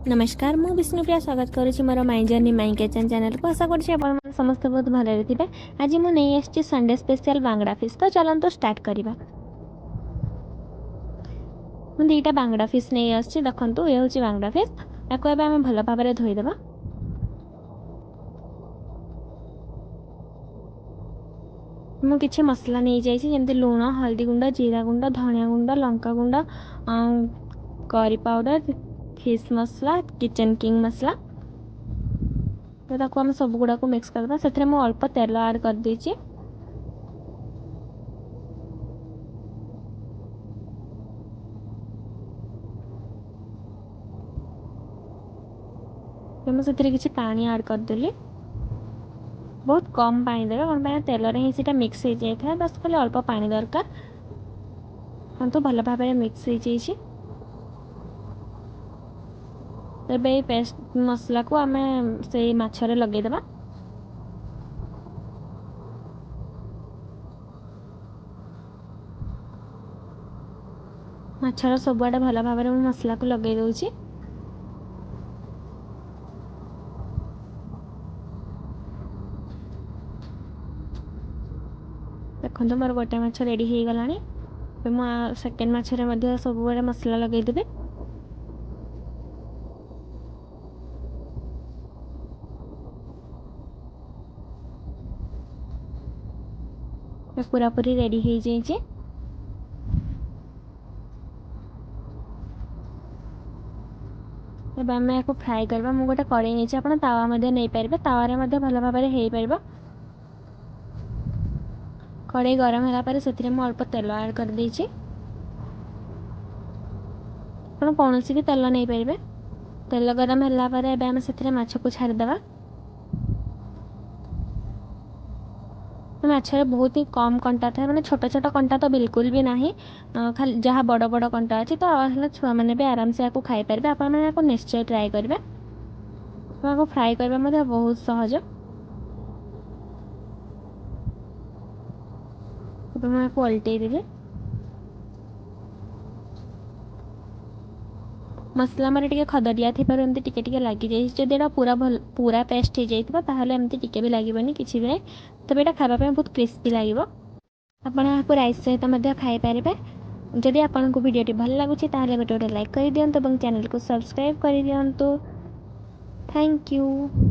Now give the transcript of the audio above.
ନମସ୍କାର, ମୁଁ ବିଷ୍ଣୁପ୍ରିୟା ସ୍ୱାଗତ କରୁଛି ମୋର ମାଇ ଜର୍ଣ୍ଣି ମାଇ କିଚେନ୍ ଚ୍ୟାନେଲକୁ। ଆଶା କରୁଛି ଆପଣମାନେ ସମସ୍ତେ ବହୁତ ଭଲରେ ଥିବେ। ଆଜି ମୁଁ ନେଇ ଆସିଛି ସଣ୍ଡେ ସ୍ପେଶିଆଲ ବାଙ୍ଗଡ଼ା ଫିସ୍। ତ ଚାଲନ୍ତୁ ଷ୍ଟାର୍ଟ କରିବା। ମୁଁ 2ଟା ବାଙ୍ଗଡ଼ା ଫିସ୍ ନେଇ ଆସିଛି। ଦେଖନ୍ତୁ, ଏ ହେଉଛି ବାଙ୍ଗଡ଼ା ଫିସ୍। ତାକୁ ଏବେ ଆମେ ଭଲ ଭାବରେ ଧୋଇଦେବା। ମୁଁ କିଛି ମସଲା ନେଇଯାଇଛି, ଯେମିତି ଲୁଣ, ହଳଦୀ ଗୁଣ୍ଡ, ଜିରା ଗୁଣ୍ଡ, ଧନିଆ ଗୁଣ୍ଡ, ଲଙ୍କା ଗୁଣ୍ଡ, କରି ପାଉଡ଼ର, ଫିସ୍ ମସଲା, କିଚେନ୍ କିଙ୍ଗ ମସଲା। ତ ତାକୁ ଆମେ ସବୁଗୁଡ଼ାକୁ ମିକ୍ସ କରିଦେବା। ସେଥିରେ ମୁଁ ଅଳ୍ପ ତେଲ ଆଡ଼୍ କରିଦେଇଛି। ମୁଁ ସେଥିରେ କିଛି ପାଣି ଆଡ଼୍ କରିଦେଲି। ବହୁତ କମ୍ ପାଣି ଦେବେ, କ'ଣ ପାଇଁ ନା ତେଲରେ ହିଁ ସେଇଟା ମିକ୍ସ ହେଇଯାଇଥାଏ। ବାସ୍ ଖାଲି ଅଳ୍ପ ପାଣି ଦରକାର। କିନ୍ତୁ ଭଲ ଭାବରେ ମିକ୍ସ ହେଇଯାଇଛି। ଏବେ ଏଇ ପେଷ୍ଟ ମସଲାକୁ ଆମେ ସେଇ ମାଛରେ ଲଗେଇଦେବା। ମାଛର ସବୁଆଡ଼େ ଭଲ ଭାବରେ ମୁଁ ମସଲାକୁ ଲଗେଇ ଦେଉଛି। ଦେଖନ୍ତୁ, ମୋର ଗୋଟେ ମାଛ ରେଡ଼ି ହେଇଗଲାଣି। ଏବେ ମୁଁ ସେକେଣ୍ଡ ମାଛରେ ମଧ୍ୟ ସବୁବେଳେ ମସଲା ଲଗେଇଦେବି। ପୁରାପୁରି ରେଡ଼ି ହେଇଯାଇଛି। ଏବେ ଆମେ ଏହାକୁ ଫ୍ରାଏ କରିବା। ମୁଁ ଗୋଟେ କଡ଼େଇ ନେଇଛି, ଆପଣ ତାୱା ମଧ୍ୟ ନେଇପାରିବେ। ତାୱାରେ ମଧ୍ୟ ଭଲ ଭାବରେ ହେଇପାରିବ। କଡ଼େଇ ଗରମ ହେଲା ପରେ ସେଥିରେ ମୁଁ ଅଳ୍ପ ତେଲ ଆଡ଼୍ କରିଦେଇଛି। ଆପଣ କୌଣସି ବି ତେଲ ନେଇପାରିବେ। ତେଲ ଗରମ ହେଲା ପରେ ଏବେ ଆମେ ସେଥିରେ ମାଛକୁ ଛାଡ଼ିଦେବା। ମାଛରେ ବହୁତ ହିଁ କମ୍ କଣ୍ଟା ଥାଏ, ମାନେ ଛୋଟ ଛୋଟ କଣ୍ଟା ତ ବିଲକୁଲ ବି ନାହିଁ, ଖାଲି ଯାହା ବଡ଼ ବଡ଼ କଣ୍ଟା ଅଛି। ତ ହେଲେ ଛୁଆମାନେ ବି ଆରାମସେ ଏହାକୁ ଖାଇପାରିବେ। ଆପଣମାନେ ଏହାକୁ ନିଶ୍ଚୟ ଟ୍ରାଏ କରିବେ। ଏହାକୁ ଫ୍ରାଏ କରିବା ମଧ୍ୟ ବହୁତ ସହଜ। ଏବେ ମୁଁ ଏହାକୁ ଓଲଟେଇ ଦେବି। ମସଲା ଆମର ଟିକେ ଖଦଡ଼ିଆ ଥିବାରୁ ଏମିତି ଟିକେ ଟିକେ ଲାଗିଯାଇଛି। ଯଦି ଏଇଟା ପୁରା ଭଲ ପୁରା ପେଷ୍ଟ ହେଇଯାଇଥିବ, ତାହେଲେ ଏମିତି ଟିକେ ବି ଲାଗିବନି, କିଛି ବି ନାହିଁ। ତେବେ ଏଇଟା ଖାଇବା ପାଇଁ ବହୁତ କ୍ରିସ୍ପି ଲାଗିବ। ଆପଣ ଏହାକୁ ରାଇସ୍ ସହିତ ମଧ୍ୟ ଖାଇପାରିବେ। ଯଦି ଆପଣଙ୍କୁ ଭିଡ଼ିଓଟି ଭଲ ଲାଗୁଛି, ତାହେଲେ ଗୋଟେ ଗୋଟେ ଲାଇକ୍ କରିଦିଅନ୍ତୁ ଏବଂ ଚ୍ୟାନେଲକୁ ସବସ୍କ୍ରାଇବ୍ କରିଦିଅନ୍ତୁ। Thank you.